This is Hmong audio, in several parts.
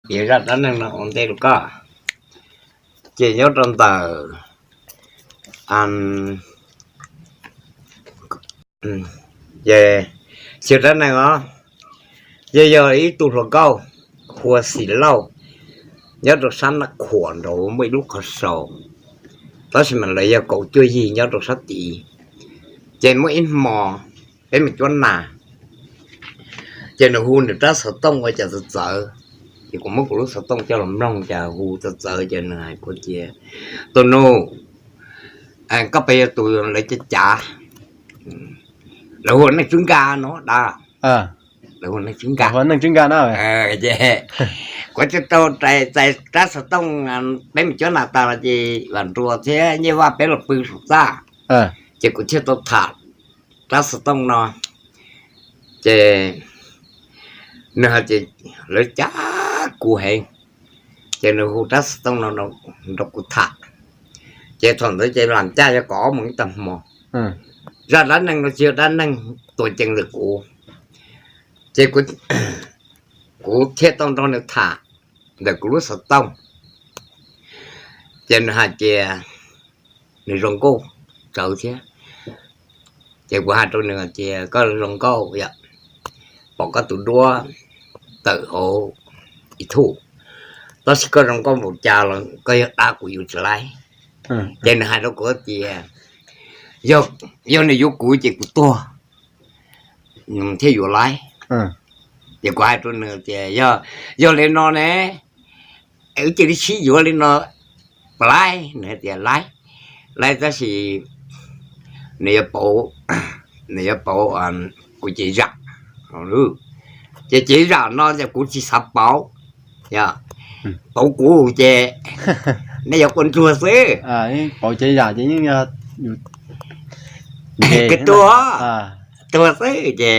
Zaj dab neeg no ua ntej rau koj, ces nyob rau ntawm xyov dab neeg os, yog yog ib tug hluas nkauj hu ua Xim Lauj, nyob rau sab Naj Khuam nraud muaj ib lub qhov sau, tab sis mas lawv yog kaum cuaj yig nyob rau sab tid. Ces muaj ib hmo peb mus cuab nas, ces nws hu nws rab xov tooj ua cas txawv txawv, ces kuv muab kuv lub xov tooj coj los mloog cas hu txawv txawv ces nws hais kuv tias, tus nus, koj puas yog tus lawv cav cav, lawv hu ua Neej Tswb Nkag no dab, lawv hu Neej Tswb Nkag. Ces kuv thiaj tau txais rab xov tooj, peb mus cuab nas tas los ces Vam Nruas thiab Nyiaj Vaj peb los pw saum txaj, ces kuv thiaj tau tham rab xov tooj no. Ces nws hais tias lawv cav kuv heev, ces nws hu rab xov tooj no rau kuv tham. Ces thaum ntawd ces lam caj yog kaum ob moos ib tag hmo. Zaj dab neeg no tsis yog dab neeg tuam ceeb ntawm kuv, ces kuv thiaj tau nrog nws tham ntawm kuv lub xov tooj. Ces nws hais tias nws zoo nkauj tsawv thiab. Ces kuv hais rau nws tias koj zoo nkauj yom, pom koj tus duab tawm hauv YouTube, tab sis koj zoo nkauj npaum cas los koj yog dab kuv yuav tsis laib. Ces nws hais rau kuv tias yog nws yuav kuv ces kuv tuag thiaj yuav laib. Ces kuv hais rau nws tias yog li no ne, wb cia li sib yuav li no puas laib? Nws hais tias laib, laib tab sis nws yuav pauv, nws yuav pauv kuv cev zam. Ces cev zam no ces kuv tsis xav pauv, pauv kuv ces nej yuav quaj ntsuag xwb. Pauv cev zam ces yeej yog kawg tuag, tuag xwb. Ces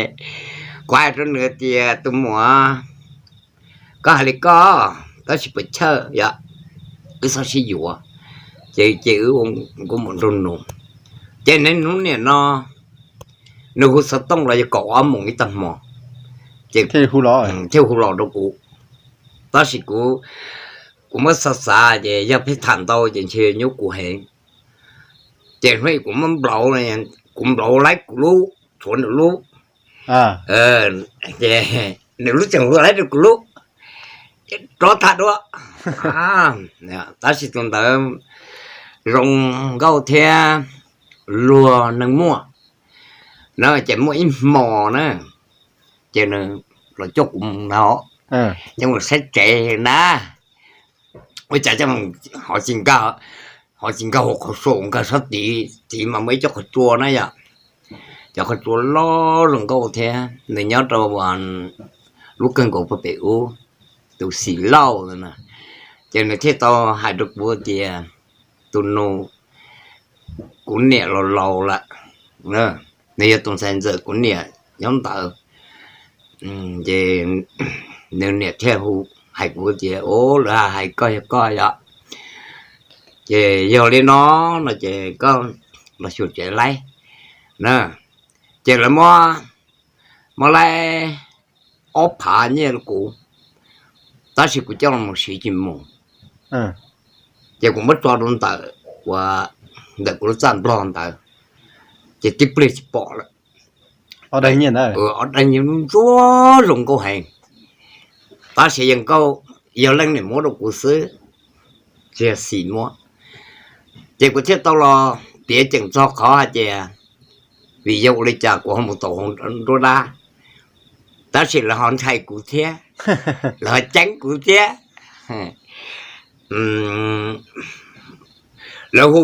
kuv hais rau nws tias tus muam, koj hais li koj, tab sis puas chawj yom, wb txhob sib yuav. Ces ces wb ua nkauj muam nraug nus. Ces niaj hnub niam no nws hu xov tooj los yog kaum ob moos ib tag hmo, ces thiaj hu los rau kuv. Tab sis kuv, kuv muab xav xav ces yog pheej tham ntau ces ntshe nyuaj kuv heev. Ces hnub kuv muab nplaud, kuv nplaud laib kuv lub, tshuav nws lub, ces nws lub tseem hu laib rau kuv lub, rov tham dua. Tab sis tus ntawd zoo nkauj thiab luag neeg muaj na, ces muaj ib hmo na, ces nws los coj kuv mus no, coj mus saib tsev na. Ua cas coj mus, ho tsis nkag, ho tsis nkag hauv qhov sau, nkag sab tid, tid mas muaj ib co qhov tsua na yom, cov qhov tsua loj zoo nkauj thiab nws nyob rau lub kawg nkaus puag pem ub, tus Xim Lauj na. Ces nws thiaj tau hais rau kuv tias tus nus, kuv niam los laus lawm, nws yog tus ntxhais ntxawm kuv niam nyob ntawd. Ces nws niam thiaj hu hais kuv tias, u, lawv hais koj yog koj yom, ces yog li no no ces koj los xyuas tsev laib na. Ces lawv muab, muab laib ob phav nyiaj rau kuv, tab sis kuv coj los mus siv tsis mus. Ces kuv muab tso rau ntawm uas ntawm kuv lub txaj nplog ntawd, ces tib pliag tsis pom lawm. Ob daim nyiaj ntsuab zoo nkauj heev, tab sis yog nkauj, yog leej niam muab rau kuv xwb, tsis yog Xim muab. Ces kuv thiaj tau los piav ceem txog qhov hais tias vim yog ua li cas kuv ho mus tau hauv nruab dab, tab sis lawv ho ntshai kuv thiab, lawv ho ceeb kuv thiab. Lawv hu,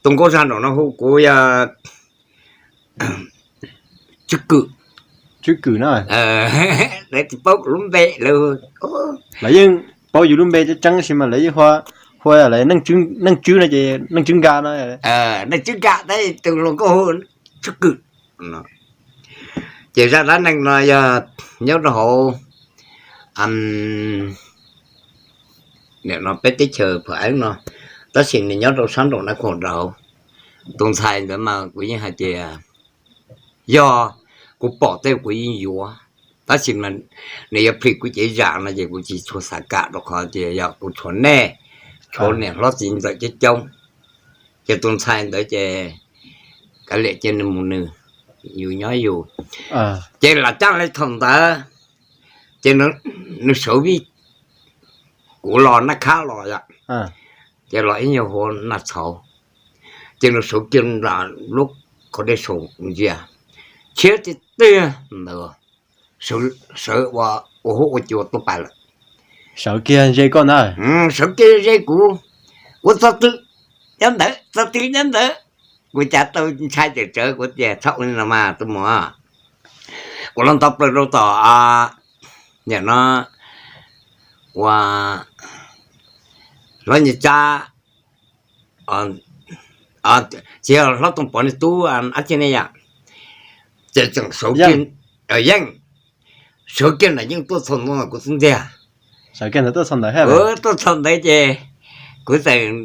tus nkauj zag nraum no hu kuv yog Tswb Kwm. Tswb Kwm na. Lawv tsis paub kuv lub npe, lawv, lawv yeej paub yus lub npe tseeb tseeb sis mas lawv yeej hu, hu Neej Tswb no ces Neej Tswb Nkag no. Neej Tswb Nkag tab sis tus hluas nkauj hu Tswb Kwm. Ces zaj dab neeg no yog nyob rau hauv, nim no peb teb chaws Pham Eeb no, tab sis nws nyob rau sab nraum Naj Khoom nraud. Tus ntxhais ntawd mas kuv yeej hais tias yog kuv pom tej kuv yeej yuav. Tab sis mas nws yuav plhis kuv cev zam no ces kuv tsis tshua xav kam rau qhov tias yog kuv tshuav nej, tshuav niam hlob txiv ntxawm coob coob, ces tus ntxhais ntawd ces kav liam cia nws mus nws, yus nyob yus. Ces lam caj li thaum ntawd ces nws sawv vij, kuv los Naj Khab los yom, ces los ib nyuag hauv Naj Txhauv, ces nws sawv kiag nram lub qhov dej saum ntsia, tshiab tiag tiag ntawd, sawv ua, ua huab ua cua tuaj pais lawm. Sawv kiag ze koj ntag. Sawv kiag ze kuv, kuv txog twg nyob ntawd, txog twg nyob ntawd. Kuv cav tau ntshai tsawm tsawv, kuv tias txhob ua li no mas tus muam, kuv los nto plaws rau tom, niam no, ua, hlob Nyiaj Tsab, tsis yog hlob Tooj Pov niag tub ab tsi ne yom, ces tseem sawv kiag, yeej sawv kiag nram yeej tuaj txog ntua kuv xub ntiag. Tuaj txog ntawd ces kuv txawm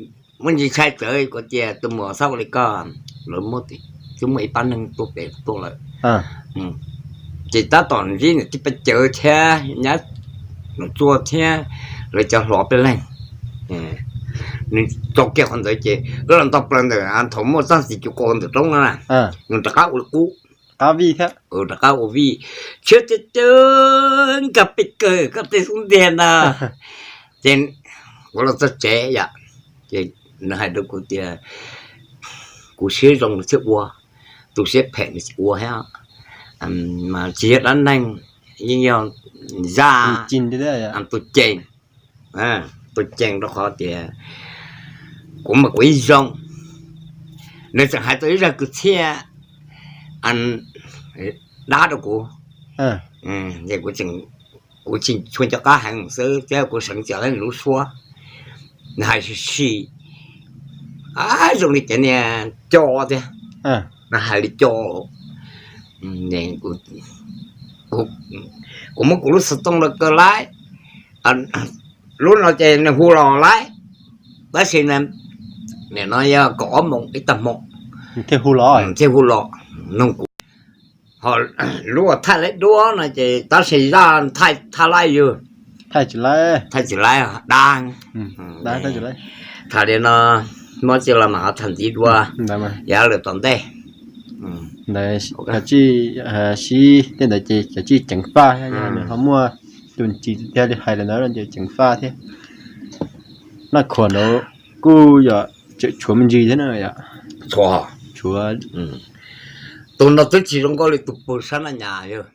muaj ntsis ntshai tsawv, kuv tias tus muam txhob ua li koj, lawv muaj, twb muaj ib pab neeg tuaj pem tuaj lawm. Ces tab tom ntsib nws tij Paj Cawv thiab nyab Nom Txuaj thiab lawv cov hluas peb leeg. Nws tso kiag qhov ntawd ces wb los nto plaws ntawm thaum muaj txoj ntxiv cuv qau ntawm roob no na, nws rov qab ua li qub, rov qab ua vij, tshiab tiag tiag, nkag pes kawg koj tej xub ntiag ntag. Ces kuv los txog tsev yom, ces nws hais rau kuv tias kuv siab zoo nws thiaj ua, tus siab phem nws tsis ua thiab. Mas tsis yog dab neeg, yeej yog zaj tus ceem, tus ceem rau qhov tias kuv mas kuv ib zoo, nws tseem hais tau ib zaj kwv txhiaj dab rau kuv. Kuv tsis tshua nco qab heev xwb thiab kuv seev tsis tau nws lub suab. Nws hais sim sim zoo li cov niag co tiag, nws hais li co. Kuv muab kuv lub xov tooj los kaw laib, lub no ces nws hu los laib, tab sis nim no yog kaum ob moos ib tag hmo thiaj hu los noog kuv. Ho lub uas thaij laib duab no ces tab sis zaj thaij thaij laib yug, thaij tsis laib, dab. Tham li no, muab tsis los mas ho tham ntxiv dua, yav lwm tom ntej. Ntawd cov tsij sib tej ntawd ces cov tsij ceev faj thiab, nws ho muaj tus tsis tiag li hais lawm ntawd ces ceev faj thiab. Naj Khuam ntawd kuj yog tseem tshuav me ntsis thiab na yom. Tshuav, tus no twb tsis zoo nkauj li tus pw sab Naj Nyas.